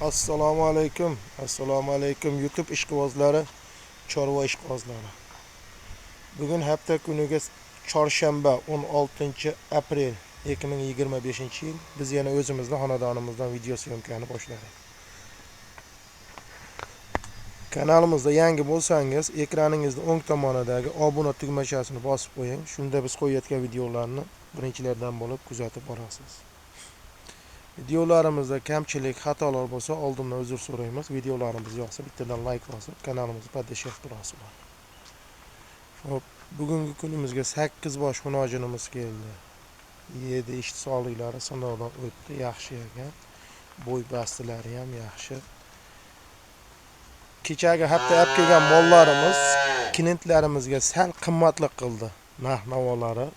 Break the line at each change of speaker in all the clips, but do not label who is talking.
Assalomu alaykum. Assalomu alaykum YouTube ishqibozlari, chorva ishqibozlari. Bugun hafta kuniga chorshanba 16 aprel 2025 yil. Biz yana o'zimizni xonadonimizdan video syomkani boshladik. Kanalimizda yangi bo'lsangiz, ekraningizni o'ng tomonidagi obuna tugmachasini bosib qo'ying. Shunda biz qo'yayotgan videolarni birinchilardan bo'lib kuzatib borasiz. Videolarimizda kamchilik, xatolar bo'lsa, oldindan uzr so'raymiz. Videolarimiz yoqsa, bittadan like bosib, kanalimizni поддержка qilib. Xo'p, bugungi kunimizga 8 bosh xunojinimiz keldi. 7 ishchi soliklari sinovdan o'tdi, yaxshi ekan. Bo'y bastilari ham yaxshi. Kechagi hafta olib kelgan mollarimiz klientlarimizga sal qimmatlik qildi. Narx-navolari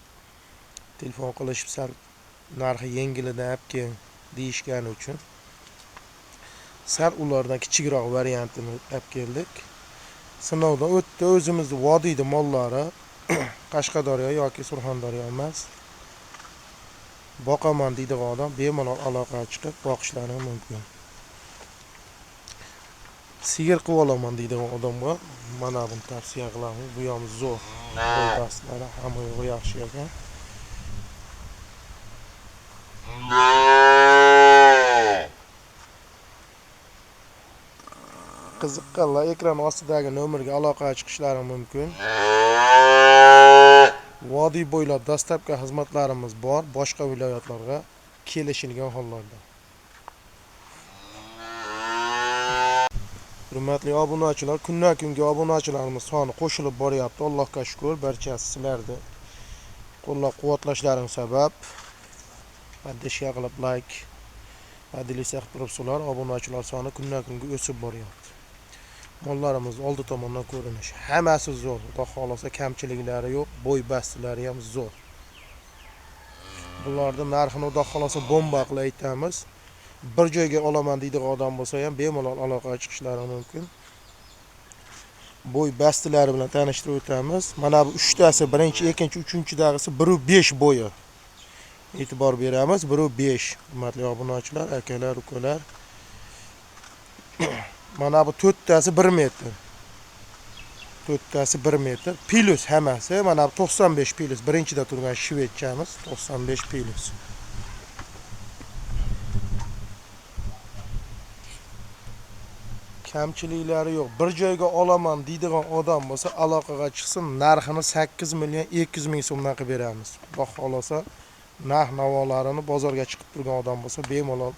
telefon qilishib sal narxi yengilidan olib kel deyishgani uchun sal ulardan kichikroq variantini olib keldik. Sinovdan o'tdi. O'zimizni vodiyda mollari Qashqadaryo yoki Surxondaryo emas. Boqaman deydigan odam bemalol aloqaga chiqib boqishlari mumkin. Sigir qilib olaman deydigan odamga mana buni tavsiya qilamiz. Bu ham zo'r. Bo'y hamma yo'g'i yaxshi ekan. Qiziqqanlar ekran ostidagi nomerga aloqaga chiqishlari mumkin. Vodiy bo'ylab dastlabki xizmatlarimiz bor, boshqa viloyatlarga kelishilgan hollarda. Hurmatli obunachilar, kundan kunga obunachilarimiz soni qo'shilib boryapti. Allohga shukr, barchasi sizlarni qo'llab-quvvatlashlaring sabab поддержка qilib like, поделиться qilib turibsizlar. Obunachilar soni kundan kunga o'sib boryapti. Mollarimiz oldi tomondan ko'rinishi hammasi zo'r. Xudo xolasa kamchiliklari yo'q, bo'y bastilari ham zo'r. Bularning narxini xudo xolasa bomba qilib aytamiz. Bir joyga olaman deydigan odam bo'lsa ham bemalol aloqaga chiqishlari mumkin. Bo'y bastilari bilan tanishtirib o'tamiz. Mana bu uchtasi, birinchi, ikkinchi, uchinchidagisi 1.5 bo'yi. E'tibor beramiz, 1.5. Hurmatli obunachilar, akalar, ukalar. Mana bu to'rttasi 1 metr. To'rttasi 1 metr. Plus hammasi. Mana bu 95 plus. Birinchida turgan shvedchamiz 95 plus. Kamchiliklari yo'q. Bir joyga olaman deydigan odam bo'lsa, aloqaga chiqsin, narxini 8 million 200 ming so'mdan qilib beramiz. Xudo xolasa narx navolarini bozorga chiqib turgan odam bo'lsa, bemalol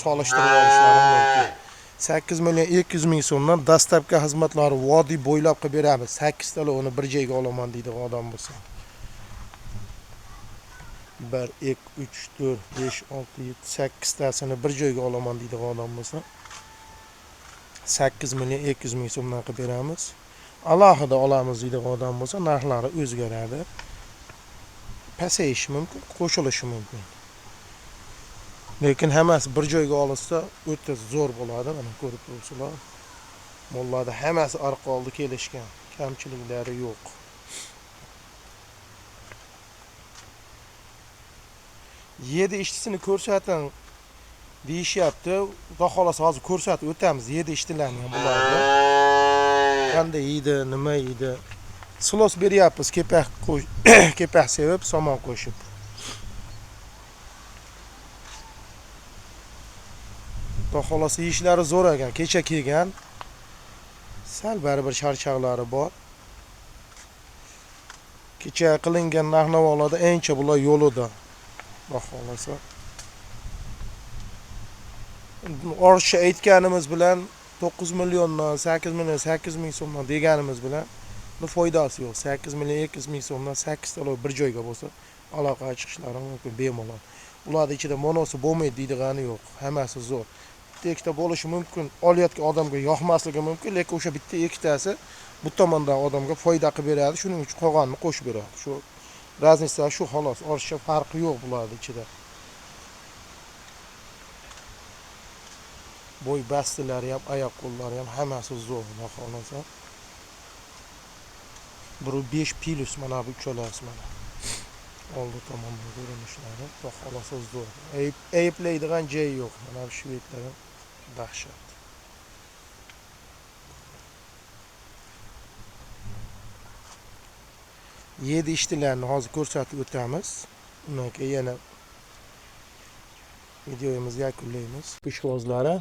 solishtirib olishlari mumkin. 8 million 200 ming so'mdan dastlabki xizmatlari vodiy bo'ylab qilib beramiz. 8 tala uni bir joyga olaman deydigan odam bo'lsa. 1 2 3 4 5 6 7 8 tasini bir joyga olaman deydigan odam bo'lsa 8 million 200 ming so'mdan qilib beramiz. Alohida olamiz deydigan odam bo'lsa, narxlari o'zgaradi. Pasayishi mumkin, qo'shilishi mumkin. Lekin hammasi bir joyga olinsa o'ta zo'r bo'ladi. Mana ko'rib turibsizlar. Mollarda hammasi arqa oldi kelishgan, kamchiliklari yo'q. 7 ishchisini ko'rsating deyishyapti. Xudo xolasa hozir ko'rsatib o'tamiz 7 ishchilarni ham bularni. Qanday yeydi, nima yeydi. Silos beryapmiz, kepak sevib, somon qo'shib. Xudo xolasa yeyishlari zo'r ekan. Kecha kelgan. Sal baribir charchoqlari bor. Kecha qilingan narx-navolarda ancha bular yo'lida. Xudo xolasa. Ortiqcha aytganimiz bilan 9 milliondan 8 million 8 ming so'mdan deganimiz bilan bu foydasi yo'q. 8 million 200 ming so'mdan 8 tala bir joyga bo'lsa aloqaga chiqishlari mumkin bemalol. Ularning ichida monosi bo'lmaydi deydigani yo'q. Hammasi zo'r. Bitta ikkita bo'lishi mumkin, olayotgan odamga yoqmasligi mumkin, lekin o'sha bitta ikkitasi bu tomondan odamga foyda qilib beradi. Shuning uchun qolganini qo'shib beradi. Shu разница shu xolos, ortiqcha farqi yo'q bularning ichida. Bo'y bastilari ham, oyoq qo'llari ham hammasi zo'r, xudo xolasa. 1.5 plus mana bu uchalasi mana. Oldi tomondan ko'rinishlari, xudo xolasa zo'r. Ayblaydigan joyi yo'q. Mana bu shvedlar Dahshat. Yedi ishtilarni hozir ko'rsatib o'tamiz. Undan keyin yana videomizni yakunlaymiz. Pishvozlari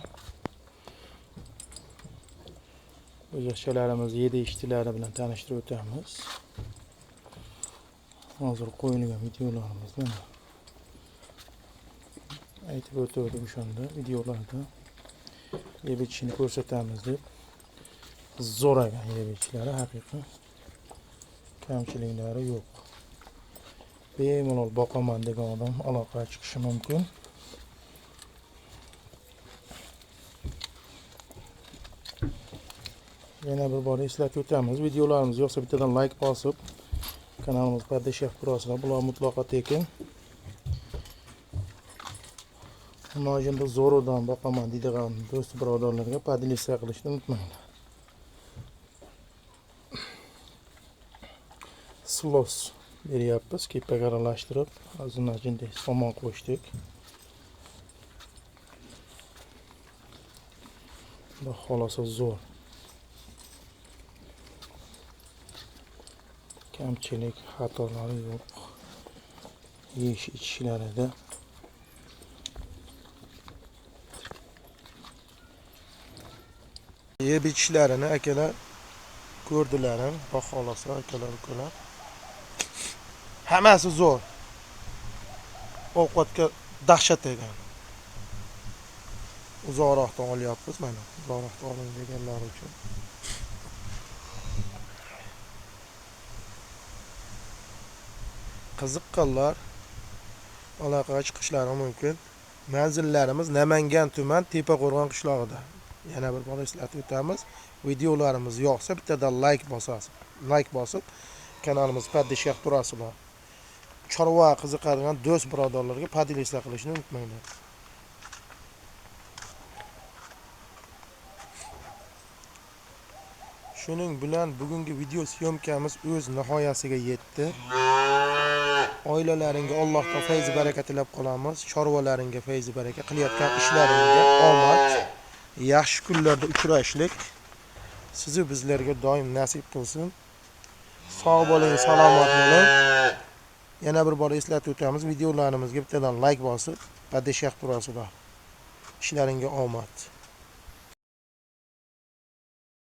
o'zbekchalarimiz yedi ishtilari bilan tanishtirib o'tamiz. Hozir qo'yilgan videolarimizni aytib o'tdik o'shanda videolarda yeb ichishini ko'rsatamiz deb. Zo'r ekan yeb ichishlari, haqiqiy kamchiliklari yo'q. Bemalol boqaman degan odam aloqaga chiqishi mumkin. Yana bir bor eslatib o'tamiz, videolarimiz yo'qsa bittadan like bosib kanalimiz поддержка qilib turasizlar. Bular mutlaqo tekin. Unojinda zo'ridan boqaman deydigan do'st birodarlarga поделиться qilishni unutmanglar. Silos beryapmiz, kepak aralashtirib, ozginda somon qo'shdik. Xudo xolasa zo'r. Kamchilik, xatolari yo'q. Yeyish ichishlarida yeb ichishlarini akalar ko'rdilar, xudo xolasa akalar ukalar. Hammasi zo'r. Ovqatga dahshat ekan. Uzoqroqdan olyapmiz mana. Uzoqroqdan oling deganlar uchun. Qiziqqanlar aloqaga chiqishlari mumkin. Manzillarimiz Namangan tuman Tepaqo'rg'on qishlog'ida. Yana bir bor eslatib o'tamiz. Videolarimiz yoqsa bittadan like bosasiz. Like bosib kanalimiz поддержка qilib turasizlar. Chorva qiziqadigan do'st birodarlarga поделиться qilishni unutmanglar. Shuning bilan bugungi video syomkamiz o'z nihoyasiga yetdi. Oilalaringga Allohdan fayz baraka tilab qolamiz. Chorvalaringga fayz baraka, qilayotgan ishlaringga omad, yaxshi kunlarda uchrashlik sizni bizlarga doim nasib qilsin. Sog' bo'ling, salomat bo'ling. Yana bir bor eslatib o'tamiz, videolarimizga bittadan like bosib, поддержка qilib turasizlar. Ishlaringga omad.